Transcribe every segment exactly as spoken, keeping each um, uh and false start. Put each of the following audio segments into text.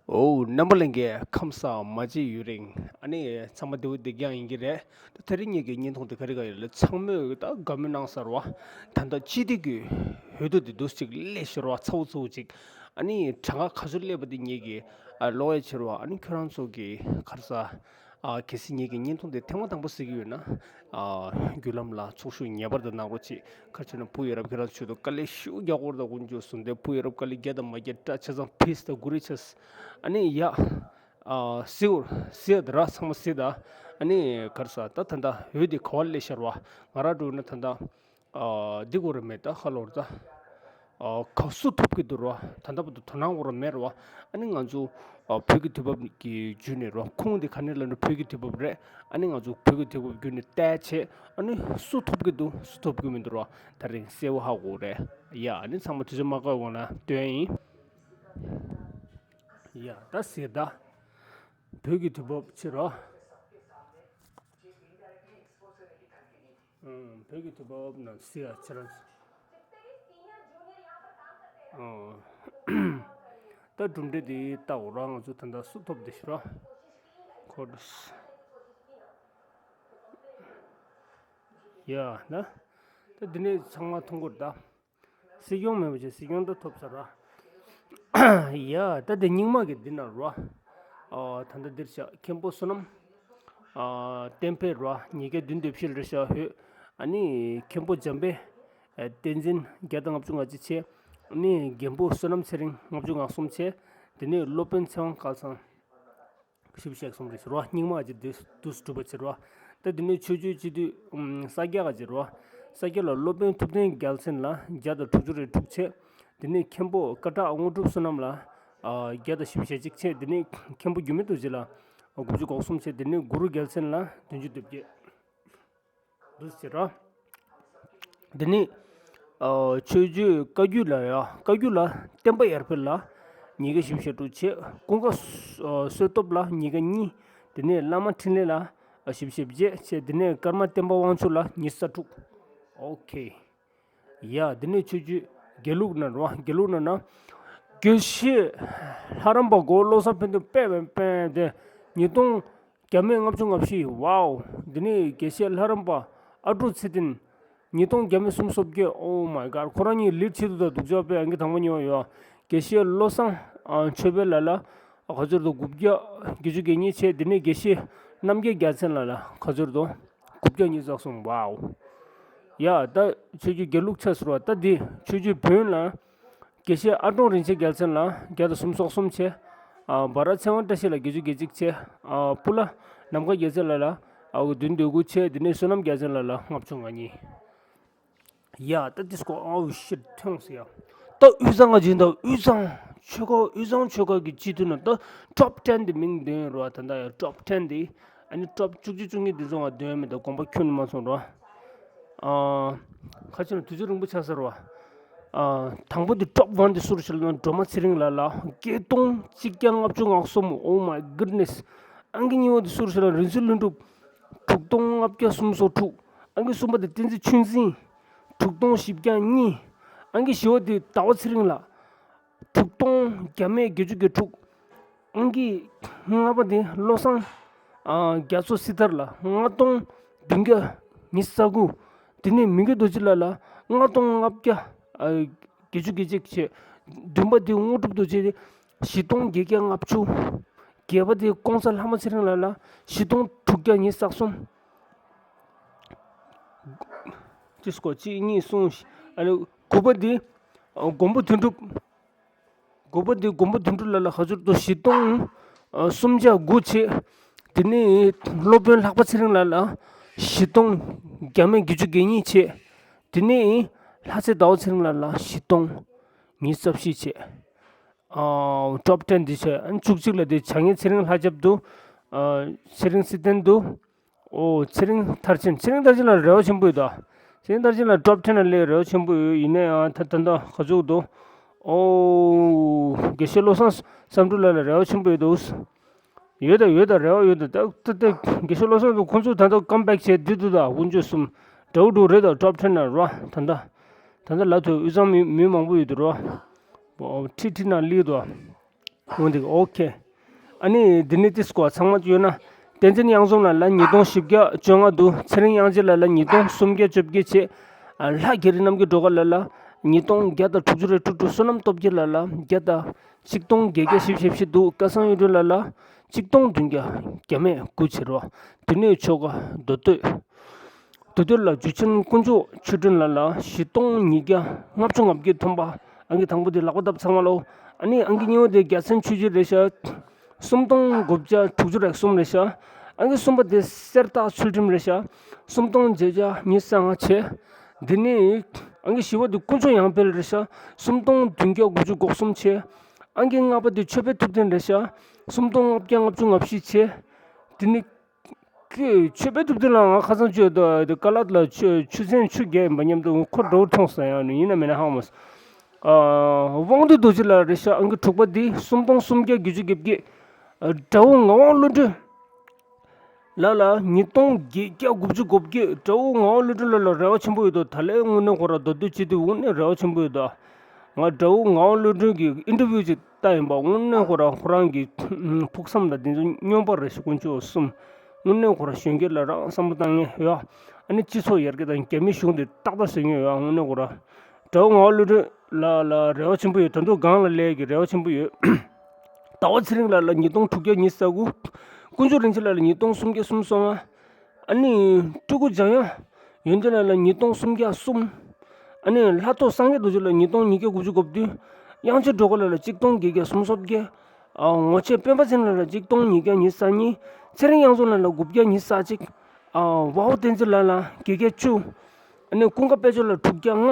ཨོ། རྣམ་པ་ལྷན་རྒྱས་ཁམས་བཟང་། མ་མཇལ་ཡུན་རིང་། ཨ་ནི་ཚང་མ་བདེ་པོ་བདེ་རྐྱང་ཡིན་གྱི་རེད། ད་དེ་རིང་ངེད་ཀྱི་བརྙན་ཐུང་དེ་ག་རེ་ག་ཡོད་ལ་ཚང་མས་ད་དགའ་མོས་གནང་ཚར་བ། ད་ལྟ་སྤྱི་བདེ་གི་འོས་བསྡུ་དེ་འདུག་ཅིག་སླེབས་ཤོར་བ། ཚ་བོ་ཚ་བོ་ཅིག་ཨ་ནི་གྲངས་ཀ་ག་ཚོད་སླེབས་པ་དེ་ངེད་ཀྱི་ཨ་ཀློག་ཡ་ཕྱིར་བ། ཨ་ནི་ཁྱོད་རང་ཚོ་གི་ག་རེ་ཟ། ཨ་གལ་སྲིད་ངེད་ཀྱི་བརྙན་ཐུང་དེ་ཐེངས་མ་དང་པོ་གཟིགས་ཀྱི་ཡོད་ན། ཨ་བརྒྱུད་ལམ་ལ་ཚོགས་ཞུགས་ངེས་པར་དུ་གནང་རོགས་གྱིས། ག་རེ་བྱས་ན་བུ་ཡ་རབས་ཁྱེད་རང་ཚོའི་ཆེད་དུ་དཀའ་ལས་ཤུགས་རྒྱག་གི་ཡོད་རེད། ད་དཀོན་མཆོག་གསུམ་ལྡན། བུ་ཡ་རབས་དཀའ་ལས་བརྒྱ་དང་མ་བརྒྱ་སྤྲད་བྱས་ཙང་ཕིས་དང་གུ་རེ་ཆས། ཨ་ནི་ཡ། ཨ་གཟིགས་གཟིགས་ཡ་དེ་ར་ཚང་མ་གཟིགས་ད། ཨ་ནི་ག་རེ་ཟ། ད་ད་ལྟ་འོས་དེ་ག་པར་སླེབས་ཤར་བ། ང་རང་འགྲོ་ན་ད་ལྟ། ཨ་འདི་གོ་རེ་མེད་ད་ཁ་ལོར་ད། ཨ་ག་སུ་ཐོབ་ཀྱི་འདུག་རོ། ད་ལྟ་བར་དུ་དོ་སྣང་གོ་རེ་མེད་རོ། ཨ་ནི་ང་ཚོ་ཨ་བོད་ཀྱི་དུས་བབ་ཀྱི་བརྒྱུད་ནས་རོ། ཁུངས་འདི་ག་ནས་ལབ་ན་བོད་ཀྱི་དུས་བབ་རེད། ཨ་ནི་ང་ཚོ་བོད་ཀྱི་དུས་བབ་བརྒྱུད་ནས་བལྟས་བྱས། ཨ་ནི་སུ་ཐོབ་ཀྱི་འདུག་སུ་ཐོབ་ཀྱི་མི་འདུག་རོ། ད་རིང་གསལ་བོ་ཧ་གོ་རེད་ཡ། ཨ་ནི་ཚང་མ་དུས་ཚོད་མ་བཀག་གོང་ལ་སྟོན་ཡིན་ཡ། ད་ཟེར་ད། བོད་ཀྱི་དུས་བབ་ཕྱིར་རོ། ཨང་། བོད་ཀྱི་དུས་བབ་ནང་གཟིགས་ཡ་ཁྱེད་རང་། ཨང་། ད་གྲུབ་འབྲས་དེ་ལྟ་འོ་ར། ང་ཚོ་ད་ལྟ་སུ་ཐོབ་བསྡད་ཤག་ར། ཁོ་ཡ་ན། ད་འདི་ནས་ཚང་མ་མཐོང་གི་རེད་ད། སྲིད་སྐྱོང་མེད་པ་བྱས། སྲིད་སྐྱོང་ད་ཐོབ་ཚར་ར། ཡ་ད་དེ་རྙིང་མ་གི་འདི་ན་ར། ཨ་ད་ལྟ་འདིར་བཞག་མཁན་པོ་བསོད་ནམས། ཨ་བསྟན་འཕེལ་ར། ཉིས་བརྒྱ་བདུན་དེབ་བཤད་རེད་ཤག་ཧོད། ཨ་ནི་མཁན་པོ་འཇམ་དཔལ། ཨ་བསྟན་འཛིན་བརྒྱ་དང་ལྔ་བཅུ་ང་གཅིག་བྱས། ཨ་ནི་རྒན་པོ་བསོད་ནམས་ཚེ་རིང་ལྔ་བཅུ་ང་གསུམ་བྱས། དེ་ནས་སློབ་དཔོན་ཚེ་དབང་སྐལ་བཟང་བཞི་བཅུ་ཞེ་གསུམ་རེད་ཟེར་བ། རྙིང་མ་ཅིག་འདི་འདུག་སེ་གྲུབ་པ་ཟེར་བ། ད་འདི་ནས་ཆོས་བརྒྱུད་སྤྱི་འཐུས་ཨུམ་ས་སྐྱ་ག་ཟེར་བ། ས་སྐྱ་ལ་སློབ་དཔོན་ཐུབ་བསྟན་རྒྱལ་མཚན་ལ་བརྒྱ་དང་དྲུག་ཅུ་རེ་དྲུག་བྱས། དེ་ནས་མཁན་པོ་ཀ་བྲག་དངོས་གྲུབ་བསོད་ནམས་ལ་ཨ་བརྒྱ་དང་བཞི་བཅུ་ཞེ་གཅིག་བྱས། དེ་ནས་མཁན་པོ་འགྱུར་མེད་རྡོ་རྗེ་ལ་དགུ་བཅུ་གོ་གསུམ་བྱས། དེ་ནས་གུ་རུ་རྒྱལ་མཚན་ལ་བདུན་ཅུ་དོན་བརྒྱད། འདུག་ཟེར་ར། དེ་ནས་ཨ་ཆོས་བརྒྱུད་བཀའ་བརྒྱུད་ལ་ཡ། བཀའ་བརྒྱུད་ལ་བསྟན་པ་ཡར་འཕེལ་ལ་ཉིས་བརྒྱ་བཞི་བཅུ་ཞེ་དྲུག་བྱས། ཀུན་དགའ་བསོད་སྟོབས་ལ་ཉིས་བརྒྱ་གཉིས། དེ་ནས་བླ་མ་འཕྲིན་ལས་ལ་བཞི་བཅུ་ཞེ་བརྒྱད་བྱས། དེ་ནས་ཀརྨ་བསྟན་པ་དབང་ཕྱུག་ལ་ཉི་ཤུ་རྩ་དྲུག་ཨོ་ཁེ། ཡ་དེ་ནས་ཆོས་བརྒྱུད་དགེ་ལུགས་ན་ར། དགེ་ལུགས་ན་ན། དགེ་བཤེས་ལྷ་རམས་པ་གོ་བློ་བཟང་ཕན་བདེ་པད་པད་པད་དེ་ཉིས་སྟོང་བརྒྱ་མེད་ལྔ་བཅུ་ང་བཞི། ཝའོ། འདི་ནི་དགེ་བཤེས་ལྷ་རམས་པ་ཨ་ཀྲུག་ཚེ་བརྟན། ཉིས་སྟོང་བརྒྱ་མེད་སུམ་ཅུ་སོ་བརྒྱད། Oh my God། ཁོ་རང་གཉིས་ལིཌ་བྱེད་དུ་ད་སྡུག་ཅག་པས་ཨང་ཀི་དང་པོ་ཉོ་ཡོད། དགེ་བཤེས་བློ་བཟང་ཨ་ཆོས་འཕེལ་ལགས་ལ་ག་ཚོད་དུ་དགུ་བརྒྱ་བརྒྱད་ཅུ་གྱ་གཉིས་བྱས། འདི་ནི་དགེ་བཤེས་རྣམ་རྒྱལ་རྒྱལ་མཚན་ལགས་ལ་ག་ཚོད་དུ་དགུ་བརྒྱ་ཉི་ཤུ་རྩ་གསུམ། ཝའོ། ཡ་ད་ཆོས་བརྒྱུད་དགེ་ལུགས་ཆགས་ཟེར་བ། ད་འདི་ཆོས་བརྒྱུད་བོན་ལ། དགེ་བཤེས་ཨ་ཀྲོང་རིན་ཆེན་རྒྱལ་མཚན་ལ་བརྒྱ་དང་སུམ་ཅུ་སོ་གསུམ་བྱས། ཨ་བ་ར་ཚེ་དབང་བཀྲ་ཤིས་ལ་བརྒྱད་ཅུ་གྱ་གཅིག་བྱས། ཨ་སྤུ་ལ་ནམ་མཁའ་རྒྱལ་མཚན་ལགས་ལ་ཨ་བདུན་དོན་དགུ་བྱས། དེ་ནས་བསོད་ནམས་རྒྱལ་མཚན་ལགས་ལ་ལྔ་བཅུ་ང་གཉིས། ཡ་ད་འདི་སྐོར། Oh shit། ཐོན་སོང་ཡ། ད་དབུས་གཙང་ང་ཅིག་ད་དབུས་གཙང་ཆོལ་ཁ། དབུས་གཙང་ཆོལ་ཁ་གི་སྤྱི་འཐུས་ནང་ད་ཊོབ་ཊེན་དེ་མིང་འདོན་རོགས། ད་ད་ཡ་ཊོབ་ཊེན་དེ། ཨ་ནི་ཊོབ་བཅུ་གཅིག་བཅུ་གཉིས་དེ་ཚོ་ང་འདོན་མེད། ད་དགོངས་པ་ཁྱོན་ནས་མ་ཚོམས་རོགས། ཨ་ཁ་ཆེ་ན་དུས་ཚོད་རིང་པོ་ཆགས་ས་རེད་བ། ཨ་དང་པོ་དེ་ཊོབ་ཝན་དེ་སུ་རེད་ཟེར་ན་སྒྲོལ་མ་ཚེ་རིང་ལགས་ལ་བརྒྱད་སྟོང་གཅིག་བརྒྱ་ལྔ་བཅུ་ང་གསུམ། Oh my goodness། ཨང་ཀི་གཉིས་པ་དེ་སུ་རེད་ཟེར་ན་རིག་འཛིན་ལྷུན་གྲུབ། དྲུག་སྟོང་ལྔ་བརྒྱ་སུམ་ཅུ་སོ་དྲུག་ཨང་ཀི་གསུམ་པ་དེ་བསྟན་འཛིན་ཆོས་འཛིན། དྲུག་སྟོང་བཞི་བརྒྱ་གཉིས། ཨང་ཀི་བཞི་པ་དེ་ཟླ་བ་ཚེ་རིང་ལགས། དྲུག་སྟོང་བརྒྱ་མེད་བརྒྱད་ཅུ་གྱ་དྲུག་ཨང་ཀི་ལྔ་པ་དེ་བློ་བཟང་ཨ་རྒྱ་མཚོ་སྲི་ཐར་ལགས། ལྔ་སྟོང་བདུན་བརྒྱ་ཉི་ཤུ་རྩ་དགུ་དེ་ནས་མི་འགྱུར་རྡོ་རྗེ་ལགས་ལ་ལྔ་སྟོང་ལྔ་བརྒྱ་ཨ་བརྒྱད་ཅུ་གྱ་གཅིག་བྱས། བདུན་པ་དེ་དངོས་གྲུབ་རྡོ་རྗེ་བཞི་སྟོང་བརྒྱད་བརྒྱ་ལྔ་བཅུ། བརྒྱད་པ་དེ་ཀོང་ས་ལྷ་མོ་ཚེ་རིང་ལགས་ལ་བཞི་སྟོང་དྲུག་བརྒྱ་ཉི་ཤུ་རྩ་གསུམ། ཅི་སྐོར་གཅིག་གཉིས་གསུམ་བཞི། ཨ་ནི་དགུ་པ་དེ་ཨ་མགོན་པོ་དོན་གྲུབ། དགུ་པ་དེ་མགོན་པོ་དོན་གྲུབ་ལགས་ལ་ག་ཚོད་དུ་བཞི་སྟོང་ཨ་སུམ་བརྒྱ་དགུ་བྱས། དེ་ནས་སློབ་དཔོན་ལྷག་པ་ཚེ་རིང་ལགས་ལ་བཞི་སྟོང་བརྒྱ་མེད་བརྒྱད་ཅུ་གྱ་གཉིས་བྱས། དེ་ནས་ལྷ་རྩེ་ཟླ་བ་ཚེ་རིང་ལགས་ལ་བཞི་སྟོང་ཉི་ཤུ་རྩ་བཞི་བྱས། ཨ་ཊོབ་ཊེན་འདི་བྱས། ཨ་ནི་བཅུ་གཅིག་ལ་དེ་བྱ་ངན་ཚེ་རིང་ལྷ་རྒྱབ་འདུག་ཨ་ཚེ་རིང་སྲིད་བརྟན་འདུག་ཨོ་ཚེ་རིང་མཐར་ཕྱིན། ཚེ་རིང་མཐར་ཕྱིན་ལ་རེ་བ་ཆེན་པོ་ཡོད་ད། ཚེ་རིང་མཐར་ཕྱིན་ལ་ཊོབ་ཊེན་ལ་སླེབས་རེ་བ་ཆེན་པོ་ཡོད། ཡིན་ནའང་ད་ད་ད་ག་ཚོད་འདུག་ཨོ་དགེ་བཤེས་བློ་བཟང་བསམ་གྲུབ་ལགས་ལ་རེ་བ་ཆེན་པོ་ཡོད་འདུག་ཡོད་ད་ཡོད་ད། རེ་བ་ཡོད་ད། ད་ད་ད་དགེ་བཤེས་བློ་བཟང་དང་ཁོང་ཚོ་ད་ད་ཀམ་བེག་བྱས་བསྡད་འདུག་ད་དཀོན་མཆོག་གསུམ། འདྲ་བོ་འདྲ་བོ་རེད་ད། ཊོབ་ཊེན་ན་རོ། ད་ད་ད་ད་ལ་ཐོས་དབུས་གཙང་མི་མི་མང་པོ་ཡོད་འདུག་རོ། ཁྲི་ཁྲི་ན་ལི་དོ། འོ་འདི་ཨོ་ཁེ། ཨ་ནི་འདི་ནི་ཏིས་ཀོ་ཚང་མ་ཡོད་ན། བསྟན་འཛིན་གཡང་འཛོམས་ལགས་ལ་ཉིས་སྟོང་བཞི་བརྒྱ་བཅོ་ལྔ་འདུག་ཚེ་རིང་དབྱངས་ཅན་ལགས་ལ་ཉིས་སྟོང་སུམ་བརྒྱ་བཅོ་བརྒྱད་བྱས། ལྷ་རྒྱ་རི་རྣམ་རྒྱལ་སྒྲོལ་དཀར་ལགས་ལ་ཉིས་སྟོང་བརྒྱ་དང་དྲུག་ཅུ་རེ་དྲུག་དྲུག་བསོད་ནམས་སྟོབས་རྒྱལ་ལགས་ལ་བརྒྱ་དང་ཆིག་སྟོང་བརྒྱད་བརྒྱ་བཞི་བཅུ་ཞེ་བཞི་འདུག་སྐལ་བཟང་གཡུ་སྒྲོན་ལགས་ལ་ཆིག་སྟོང་བདུན་བརྒྱ་བརྒྱ་མེད་དགུ་བྱས་རོ། དེ་ནས་ཆོ་ག་མདོ་སྟོད། མདོ་སྟོད་ལ་འཇུ་ཆེན་དཀོན་མཆོག་ཆོས་སྒྲོན་ལགས་ལ་བཞི་སྟོང་ཉིས་བརྒྱ་ལྔ་བཅུ་ང་བརྒྱད་ཐོན་པ། ཨང་ཀི་དང་པོ་དེ་ལག་པ་བརྡབ་ཚང་མ་ལོ། ཨ་ནི་ཨང་ཀི་གཉིས་པ་དེ་རྒྱལ་མཚན་ཆོས་སྐྱིད་རེད་ཤག་སུམ་སྟོང་དགུ་བརྒྱ་དྲུག་ཅུ་རེ་གསུམ་རེད་ཤག་ཨང་ཀི་གསུམ་པ་དེ་གསེར་རྟ་ཚུལ་ཁྲིམས་རེད་ཤག་སུམ་སྟོང་བརྒྱད་བརྒྱ་ཉི་ཤུ་རྩ་ལྔ་བྱས། འདི་ནི་ཨང་ཀི་བཞི་པ་དེ་དཀོན་མཆོག་ཡང་འཕེལ་རེད་ཤག་སུམ་སྟོང་བདུན་བརྒྱ་དགུ་བཅུ་གོ་གསུམ་བྱས། ཨང་ཀི་ལྔ་པ་དེ་ཆོས་འཕེལ་ཐུབ་བསྟན་རེད་ཤག་སུམ་སྟོང་ལྔ་བརྒྱ་ལྔ་བཅུ་ང་བཞི་བྱས། འདི་ནི། ཁོས་ཆོས་འཕེལ་ཐུབ་བསྟན་ལ་ང་ཁ་སང་ཆོས་དང་དཀའ་ལ་ལ་ཆོས་ཆུ་ཚན་ཆུ་རྒྱས་ཡིན་པ་མཉམ་དུ་ཁོ་འགྲོ་མཐོང་ས་ཡང་ནི་ཡིན་ན་མིན་ན་ཧང་མོ། དབང་འདུས་རྡོ་རྗེ་ལགས་རེད་ཤག་ཨང་ཀི་དྲུག་པ་འདི་སུམ་སྟོང་སུམ་བརྒྱ་བརྒྱད་ཅུ་གྱ་བརྒྱད། དགྲ་བོ་ངག་དབང་བློ་གྲོས་ལགས་ལ་ཉིས་སྟོང་བརྒྱད་བརྒྱ་དགུ་བཅུ་གོ་བརྒྱད། དགྲ་བོ་ངག་དབང་བློ་གྲོས་ལགས་ལ་རེ་བ་ཆེན་པོ་ཡོད་དོ། ད་ལན་དངོས་གནས་ཁོ་ར་མདོ་སྟོད་སྤྱི་འཐུས་དངོས་གནས་རེ་བ་ཆེན་པོ་ཡོད་དོ། ང་དགྲ་བོ་ངག་དབང་བློ་གྲོས་ཀྱི་ཨིན་ཊར་བིའུ་ཅིག་ལྟ་ཡིན་པ། དངོས་གནས་ཁོ་རང་ཁོ་རང་གི་ཕུགས་བསམ་དང་དེ་ཚོ་སྨྱོན་པ་རེད་ཤག་དཀོན་མཆོག་གསུམ། དངོས་གནས་ཁོ་རང་གཞོན་སྐྱེས་ལ་རང་བསམ་བློ་བཏང་མཁན་ཡོད། ཨ་ནི་སྤྱི་ཚོགས་ཡར་རྒྱས་དང་རྒྱ་མི་གཞུང་དེ་ཏག་ཏག་བཟོ་མཁན་ཡོད། དངོས་གནས་ཁོ་རང་དགྲ་བོ་ངག་དབང་བློ་གྲོས་ལ་ལ་རེ་བ་ཆེན་པོ་ཡོད། ད་དུང་སྒང་ལ་སླེབས་ཀྱི་རེ་བ་ཆེན་པོ་ཡོད། ཟླ་བ་ཚེ་རིང་ལགས་ལ་ཉིས་སྟོང་དྲུག་བརྒྱ་ཉི་ཤུ་རྩ་དགུ། དཀོན་མཆོག་རིན་ཆེན་ལགས་ལ་ཉིས་སྟོང་སུམ་བརྒྱ་སུམ་ཅུ་སོ་ལྔ། ཨ་ནི་སྤྲུལ་སྐུ་འཇམ་དབྱངས་ཡོན་ཏན་ལགས་ལ་ཉིས་སྟོང་སུམ་བརྒྱ་གསུམ། ཨ་ནི་ལྷ་ཐོག་སངས་རྒྱས་རྡོ་རྗེ་ལགས་ཉིས་སྟོང་ཉིས་བརྒྱ་དགུ་བཅུ་གོ་བདུན། དབྱངས་ཅན་སྒྲོལ་དཀར་ལགས་ལ་ཆིག་སྟོང་བརྒྱད་བརྒྱ་སུམ་ཅུ་སོ་བརྒྱད། ཨ་ངོ་ཆེ་སྤེན་པ་ཚེ་རིང་ལགས་ལ་ཆིག་སྟོང་ཉིས་བརྒྱ་ཉི་ཤུ་རྩ་གཉིས། ཚེ་རིང་དབྱངས་འཛོམས་ལགས་ལ་དགུ་བརྒྱ་ཉི་ཤུ་རྩ་གཅིག། ཨ་ཝའོ་བསྟན་འཛིན་ལགས་ལ་བརྒྱད་བརྒྱ་བཅུ། ཨ་ནི་ཀུན་དགའ་དཔལ་འབྱོར་ལགས་དྲུག་བརྒྱ་ལྔ།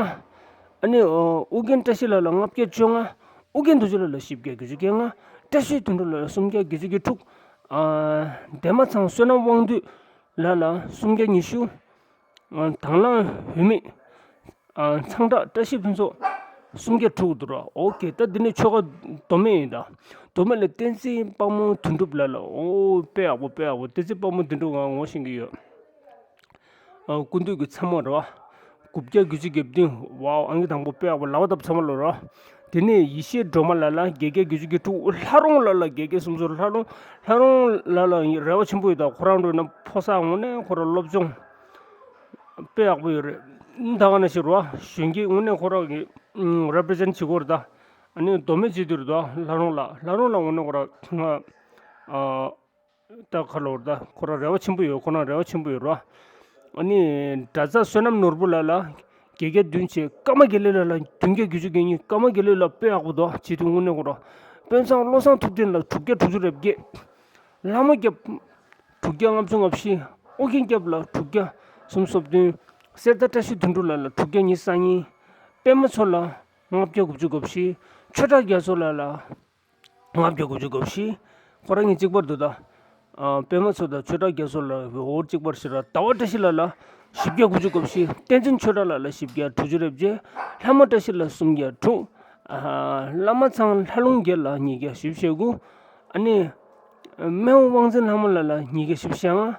ཨ་ནི་ཨོ་ཨུ་རྒྱན་བཀྲ་ཤིས་ལགས་ལ་ལྔ་བརྒྱ་བཅོ་ལྔ། ཨུ་རྒྱན་རྡོ་རྗེ་ལགས་ལ་བཞི་བརྒྱ་བརྒྱད་ཅུ་གྱ་ལྔ། བཀྲ་ཤིས་དོན་གྲུབ་ལགས་ལ་སུམ་བརྒྱ་བརྒྱད་ཅུ་གྱ་དྲུག། ཨ་འདན་མ་ཚང་བསོད་ནམས་དབང་འདུས་ལགས་ལ་སུམ་བརྒྱ་ཉི་ཤུ། ཨ་དང་བླངས་འོས་མི། ཨ་ཚང་བཀྲ་བཀྲ་ཤིས་ཕུན་ཚོགས་སུམ་བརྒྱ་དྲུག་འདུག་ར། ཨོ་ཁེ། ད་འདི་ནས་ཆོ་ག་མདོ་སྨད་ཡིན་ད། མདོ་སྨད་ལ་བསྟན་འཛིན་དཔལ་མོ་དོན་གྲུབ་ལགས་ལ། ཨོ་དཔེ་ཡག་པོ་དཔེ་ཡག་པོ། བསྟན་འཛིན་དཔལ་མོ་དོན་གྲུབ་ང་ངོ་ཤེས་ཀྱི་ཡོད། ཨ་སྐུ་མདུན་གྱི་ཚ་མོ་རེད་བ། དགུ་བརྒྱ་བརྒྱད་ཅུ་གྱ་བདུན། ཝའོ། ཨང་ཀི་དང་པོ་དཔེ་ཡག་པོ། ལག་པ་བརྡབ་ཚང་མ་ལོ་རེད་བ། དེ་ནས་ཡེ་ཤེས་སྒྲོལ་མ་ལགས་ལ་བརྒྱད་བརྒྱ་བརྒྱད་ཅུ་གྱ་དྲུག། ལྷ་རོང་ལགས་ལ་བརྒྱད་བརྒྱ་སུམ་ཅུ། ལྷ་རོང་ལྷ་རོང་ལགས་ལ་རེ་བ་ཆེན་པོ་ཡོད་ད། ཁོ་རང་འགྲོ་ན་ཕོ་གསར་དངོས་གནས་ཁོ་རང་སློབ་སྦྱོང་དཔེ་ཡག་པོ་ཡོད་རེད། ད་ག་ནང་བཞིན་རེད་བ། གཞོན་སྐྱེས་དངོས་གནས་ཁོ་རང་གི་རེ་པི་རི་ཛེན་བྱེད་ཀྱི་ཡོད་རེད་ད། ཨ་ནི་མདོ་སྨད་སྤྱི་འཐུས་རེད་ད། ལྷ་རོང་ལགས། ལྷ་རོང་ལགས་དངོས་གནས་ཁོ་རང་ང་ཨ། ད་ཁ་ལོར་ད་ཁོ་རང་རེ་བ་ཆེན་པོ་ཡོད། ཁོ་རང་རེ་བ་ཆེན་པོ་ཡོད་རོ། ཨ་ནི་གྲྭ་ཚང་བསོད་ནམས་ནོར་བུ་ལགས་ལ་བརྒྱད་བརྒྱ་བདུན་བྱས། ཀརྨ་དགེ་ལེགས་ལགས་ལ་བདུན་བརྒྱ་བརྒྱད་ཅུ་གྱ་གཉིས། ཀརྨ་དགེ་ལེགས་ལགས་དཔེ་ཡག་པོ་འདུག་བྱེད་དུས་དངོས་གནས་ཁོ་རང་དཔོན་ཚང་བློ་བཟང་ཐུབ་བསྟན་ལ་དྲུག་བརྒྱ་དྲུག་ཅུ་རེ་བརྒྱད། ལྷ་མོ་སྐྱབས་དྲུག་བརྒྱ་ལྔ་བཅུ་ང་བཞི། ཨོ་རྒྱན་སྐྱབས་ལ་དྲུག་བརྒྱ་སུམ་ཅུ་སོ་བདུན། གསེར་རྟ་བཀྲ་ཤིས་དོན་གྲུབ་ལགས་ལ་དྲུག་བརྒྱ་ཉི་ཤུ་རྩ་གཉིས། པད་མ་མཚོ་ལ་ལྔ་བརྒྱ་དགུ་བཅུ་གོ་བཞི། ཆོས་གྲགས་རྒྱ་མཚོ་ལགས་ལ་ལྔ་བརྒྱ་དགུ་བཅུ་གོ་བཞི། ཁོ་རང་གཉིས་གཅིག་པར་འདུག་ད། ཨ་པད་མ་མཚོ་དང་ཆོས་གྲགས་རྒྱ་མཚོ་ལགས་འོ་གཅིག་པར་ཞེ་དྲག་ཟླ་བ་བཀྲ་ཤིས་ལགས་ལ་བཞི་བརྒྱ་དགུ་བཅུ་གོ་བཞི། བསྟན་འཛིན་ཆོས་གྲགས་ལགས་ལ་བཞི་བརྒྱ་དྲུག་ཅུ་རེ་བརྒྱད། ལྷ་མོ་བཀྲ་ཤིས་ལགས་སུམ་བརྒྱ་དྲུག། ཨ་བླ་མ་ཚང་ལྷ་ལུང་རྒྱལ་ལགས་ཉིས་བརྒྱ་བཞི་བཅུ་ཞེ་དགུ། ཨ་ནི་སྨན་དབང་དབང་འཛིན་ལྷ་མོ་ལགས་ལ་ཉིས་བརྒྱ་བཞི་བཅུ་ཞེ་ལྔ།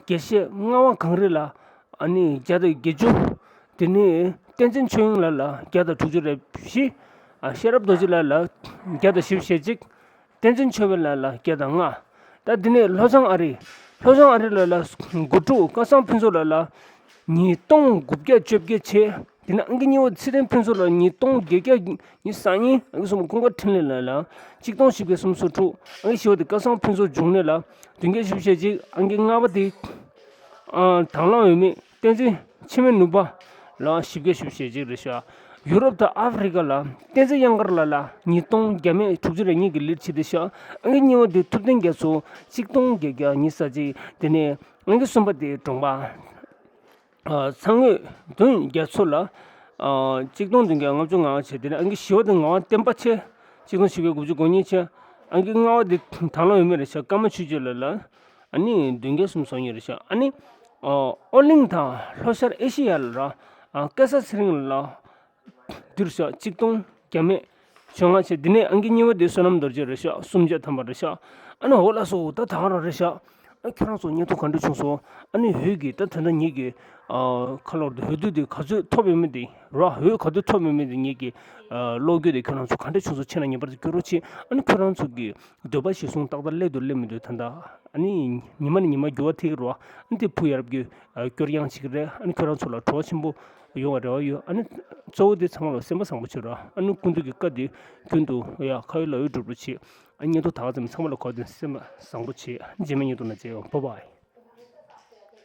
དགེ་བཤེས་ལྔ་པ་གངས་རི་ལགས་ཨ་ནི་བརྒྱ་དང་བརྒྱད་ཅུ། དེ་ནས་བསྟན་འཛིན་ཆོས་དབྱིངས་ལགས་ལ་བརྒྱ་དང་དྲུག་ཅུ་རེ་བཞི། ཨ་ཤེས་རབ་རྡོ་རྗེ་ལགས་ལ་བརྒྱ་དང་བཞི་བཅུ་ཞེ་གཅིག། བསྟན་འཛིན་ཆོས་འཕེལ་ལགས་ལ་བརྒྱ་དང་ལྔ། ད་དེ་ནས་ལྷོ་བྱང་ཨ་རི། ལྷོ་བྱང་ཨ་རི་ལགས་ལ་དགུ་ཕྲུག་སྐལ་བཟང་ཕུན་ཚོགས་ལགས་ལ་ཉིས་སྟོང་དགུ་བརྒྱ་བཅོ་བརྒྱད་བྱས། དེ་ནས་ཨང་ཀི་གཉིས་པ་ཚེ་རིང་ཕུན་ཚོགས་ལགས་ཉིས་སྟོང་བརྒྱད་བརྒྱ་ཉི་ཤུ་རྩ་གཉིས། ཨང་ཀི་གསུམ་པ་ཀུན་དགའ་འཕྲིན་ལས་ལགས་ལ་ཆིག་སྟོང་བཞི་བརྒྱ་སུམ་ཅུ་སོ་དྲུག། ཨང་ཀི་བཞི་པ་དེ་སྐལ་བཟང་ཕུན་ཚོགས་འབྱུང་གནས་ལ་བདུན་བརྒྱ་བཞི་བཅུ་ཞེ་གཅིག། ཨང་ཀི་ལྔ་པ་དེ་ཨ་དང་བླངས་འོས་མི་བསྟན་འཛིན་འཆི་མེད་ནུས་པ་ལ་བཞི་བརྒྱ་བཞི་བཅུ་ཞེ་གཅིག་རེད་ཤག། ཡུ་རོབ་དང་ཨ་ཧྥེ་རི་ཁ་ལ་བསྟན་འཛིན་གཡང་དཀར་ལགས་ལ་ཉིས་སྟོང་བརྒྱ་མེད་དྲུག་ཅུ་རེ་གཉིས་ཀྱི་ལིཌ་བྱས་ཏེ་ཤག། ཨང་ཀི་གཉིས་པ་དེ་ཐུབ་བསྟན་རྒྱ་མཚོ་ཆིག་སྟོང་བརྒྱད་བརྒྱ་ཉི་ཤུ་རྩ་གཅིག། དེ་ནས་ཨང་ཀི་གསུམ་པ་དེ་གྲོང་པ་ཨ་ཚང་ངོས་དོན་རྒྱ་མཚོ་ལ་ཨ་ཆིག་སྟོང་བདུན་བརྒྱ་ལྔ་བཅུ་ང་ལྔ་བྱས། དེ་ནས་ཨང་ཀི་བཞི་པ་དེ་ངག་དབང་བསྟན་པ་ཆེ་ཆིག་སྟོང་བཞི་བརྒྱ་དགུ་བཅུ་གོ་གཉིས་བྱས། ཨང་ཀི་ལྔ་པ་དེ་དང་བླངས་འོས་མི་རེད་ཤག། ཀརྨ་ཆོས་སྐྱིད་ལགས་ལ་ཨ་ནི་བདུན་བརྒྱ་སུམ་ཅུ་སོ་གཉིས་རེད་ཤག། ཨ་ནི་ཨ་ཨོ་གླིང་དང་ལྷོ་ཤར་ཨེ་ཤི་ཡ་ལ་ར་ཨ་སྐལ་བཟང་ཚེ་རིང་ལགས་འདིར་ཤག། ཆིག་སྟོང་བརྒྱ་མེད་བཅོ་ལྔ་བྱས། འདི་ནས་ཨང་ཀི་གཉིས་པ་དེ་བསོད་ནམས་རྡོ་རྗེ་རེད་ཤག། སུམ་བརྒྱ་ཐམ་པ་རེད་ཤག། ཨ་ནི་འོ་ལགས་སོ། ད་ད་ག་རང་རེད་ཤག། ཨ་ཁྱོད་རང་ཚོ་བརྙན་ཐུང་ག་འདྲ་བྱུང་སོང་། ཨ་ནི་འོད་ཀྱི་ད་དེ་འདྲ་ཉིད་ཀྱི་ཨ་ཁ་ལོར་དུ་འོད་དུས་དེ་ག་ཚོད་ཐོབ་ཡོད་མེད་དེ་ར། འོད་ག་ཚོད་ཐོབ་ཡོད་མེད་དེ་ཉིད་ཀྱི་ཨ་ཀློག་རྒྱུ་དེ་ཁྱོད་རང་ཚོ་ག་འདྲ་བྱུང་སོང་ཕྱིན་ན་ངེས་པར་དུ་སྐྱོར་རོགས་བྱེད། ཨ་ནི་ཁྱོད་རང་ཚོ་གི་འདོད་པ་གཞིར་བཟུང་ཏག་ཏག་སླེབས་འདུག་སླེབས་མི་འདུག་ད་ལྟ་ཨ་ནི་ཉི་མ་ནས་ཉི་མ་འགྱུར་བ་ཐེབས་ཀྱི་རེད་བ། ཨ་ནི་དེ་ཕུགས་ཡར་རྒྱས་ཨ་སྐྱོར་ཡང་བྱེད་ཀྱི་རེད། ཨ་ནི་ཁྱོད་རང་ཚོ་ལ་བྲོ་བ་ཆེན་པོ་ཡོང་བའི་རེ་བ་ཡོད། ཨ་ནི་གཙོ་བོ་དེ་ཚང་མ་ལ་སེམས་པ་བཟང་པོ་བྱོས་ར། ཨ་ནི་སྐུ་མདུན་གྱི་བཀའ་དེ་རྒྱུན་དུ་ཡ་ཁ་ཡོད་ལག་ཡོད་སྒྲུབ་རོགས་བྱེད། ཨ་བརྙན་ཐུང་ད་ག་ཙམ་ཚང་མ་ལ་གོ་དོན་སེམས་པ་བཟང་པོ་བྱེད། རྗེས་མའི་བརྙན་ཐུང་ནང་མཇལ་ཡོང་། བྷའི་བྷའི།